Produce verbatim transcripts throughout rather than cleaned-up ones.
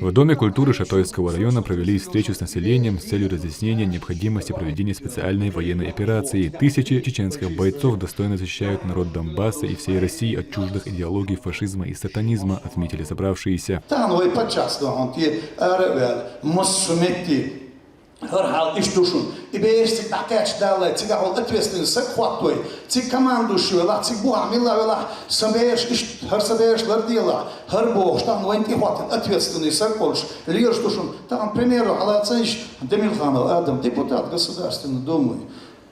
В Доме культуры Шатойского района провели встречу с населением с целью разъяснения необходимости проведения специальной военной операции. Тысячи чеченских бойцов достойно защищают народ Донбасса и всей России от чуждых идеологий фашизма и сатанизма, отметили собравшиеся. Тахан вай паччахьалкхе хьона те ара а ваьлла, массо а метте хӀара хьал иштта ду шуна. И бераш цига дӀакхаьчча даллалца, цига хьол ответственный саг хӀоттавой, цига командующий велахь, цига бухахь милла велахь, сан бераш иштта, хӀара сан бераш ларделахь, хӀара бохуш, тахан вайна тӀехӀоттийна ответственный саг волуш, лелаш ду шуна. Тахан, к примеру, хьалаца иштта Демилханов Адам, депутат Государственной Думы.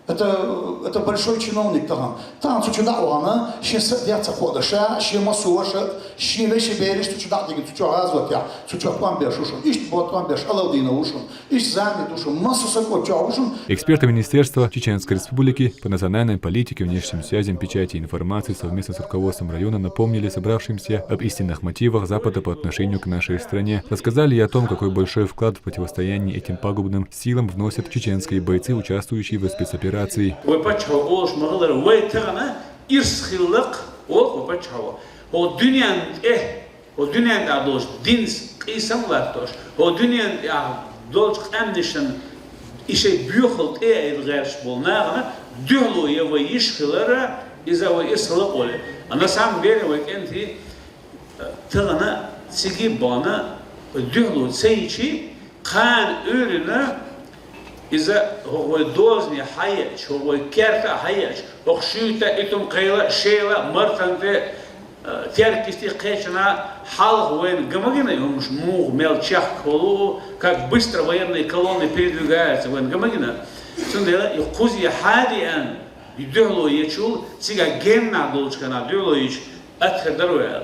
Это, это большой чиновник тахан. Тахан цу чу дӀа а вахана, шен са а деш ца кхоадеш, шен массо а ваша, шен вешин бераш цу чу дӀа а дигна, цу чу гӀазот яхь, цу чу тӀом беш ву шуна. Иштта бо тӀом беш Алавдинов ву шуна. Иштта Замит ву шуна. Массо а саг оцу чохь ву шуна. Эксперты Министерства Чеченской Республики по национальной политике, внешним связям, печати и информации совместно с руководством района напомнили собравшимся об истинных мотивах Запада по отношению к нашей стране. Рассказали и о том, какой большой вклад в противостоянии этим пагубным силам вносят чеченские бойцы, участвующие в спецоперации. Вай паччахьо олуш ма-хиллара, вай тахана ирс хилла-кх, олу вай паччахьо. ХӀокху дуьненна тӀе, хӀокху дуьненна тӀехь долчу динца къийсам а латтош, хӀокху дуьненна тӀехь долчу къаьмнашна и шайн боьхалла тӀе а йина гӀерташ болу нахана дуьхьало ян вай йиш хилара, иза вай ирс хилла-кх олий. А на самом деле вай кӀентий тахана цига а бахана дуьхьало ца йичи, кхана уьйрина иза хӀокху вай дозане хьаеача, хӀокху вай керта а хьаеача, хӀокху шуьйта а, итум-кхайла а, Шела а, Мартан тӀе а, Теркйисте а кхечанхьа хьалха вайна ган ма гина и хӀумаш муха мел чехка хӀун луъу, как быстро военные колонны передвигаются, вайна ган ма гина. Цундела и кхузе хьадеана, и дуьхьало ечул, цигахь геннахь долчу хенахь дуьхьало йича, атта хир дара вай аьлла.